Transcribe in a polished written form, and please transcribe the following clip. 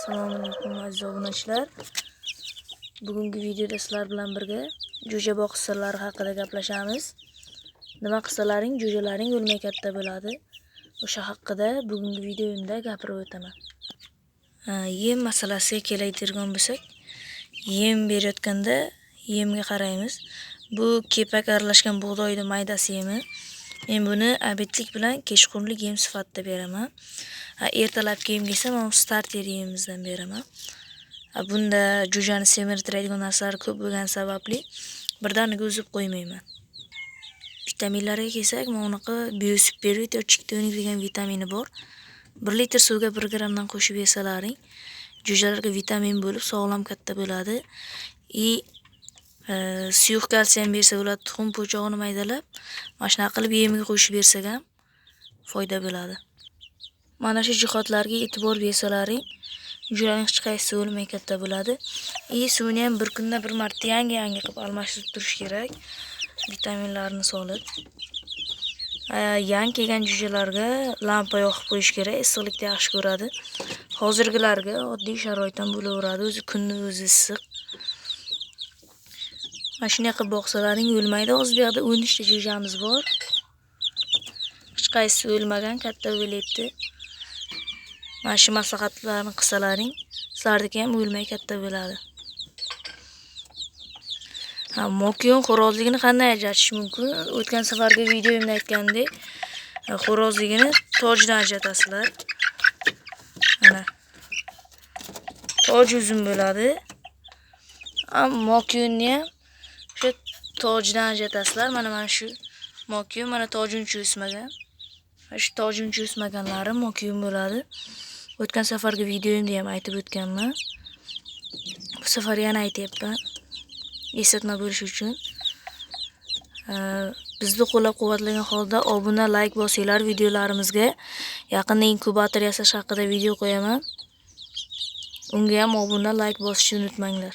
Assalomu alaykum aziz obunachilar. Bugungi videoda sizlar bilan birga jo'ja boqish sirlari haqida gaplashamiz. Nima qilsalaring jo'jalaring o'lmay katta bo'ladi. O'sha haqida bugungi videomda gapirib o'taman. Yem masalasiga keladigan bo'lsak, yem berayotganda yemga qaraymiz. Bu kepak aralashgan bug'doyni maydasi yemi. Men buni обедlik bilan kechqurunlik yem sifatida beraman. Ertalabki yemga esa men starter yemimizdan beraman. Bunda jo'jani semirtiradigan narsalar ko'p bo'lgani sababli birdaniga uzib qo'ymayman. Vitaminlarga kelsak, mana bunaqa Biosupervit yoki degan vitamini bor. 1 litr suvga 1 grammdan qo'shib yesalaring, jo'jalarga vitamin bo'lib, sog'lom katta bo'ladi. И suyuq kalsium bersa bo'ladi, tuxum po'chog'ini maydalab, mana shunaqa qilib yemiga qo'shib bersak ham foyda bo'ladi. Mana shu jihatlarga e'tibor bersalaring, jo'jalarning hech qaysisi o'lmay katta bo'ladi. И suvini ham bir kunda bir marta yangi-yangi qilib almashtirib turish kerak, vitaminlarni solib. Yangi kelgan jo'jalarga lampa yoqib qo'yish kerak, issiqlikni yaxshi ko'radi. Hozirgilarga oddiy sharoit ham bo'laveradi, o'zi kunni o'zi issiq. Mana shunday qilib boqsalaring o'lmaydi. Hozir bu yoqda 13 ta jo'jamiz bor. Hech qaysisi o'lmagan, katta bo'lyapti. Mana shu maslahatlarni qilsalaring, sizlarniki ham o'lmay katta bo'ladi. Ha, mokyun xo'rozligini qanday ajratish mumkin? O'tgan safargi videomda aytgandek, xo'rozligini tojdan ajratasizlar. Mana. Toj uzun bo'ladi. Ammo mokyunni ham o'sha tojdan ajratasizlar. Mana shu mokyun, mana tojuncha o'smagan. Mana shu tojuncha o'smaganlari mokyun bo'ladi. O'tgan safargi videomda ham aytib o'tganman. Bu safar yana aytyapman. Eslatma bo'lishi uchun. Bizni qo'llab-quvvatlagan holda obuna, like bosinglar videolarimizga. Yaqinda inkubator yasash haqida video qo'yaman. Unga ham obuna, like bosishni unutmanglar.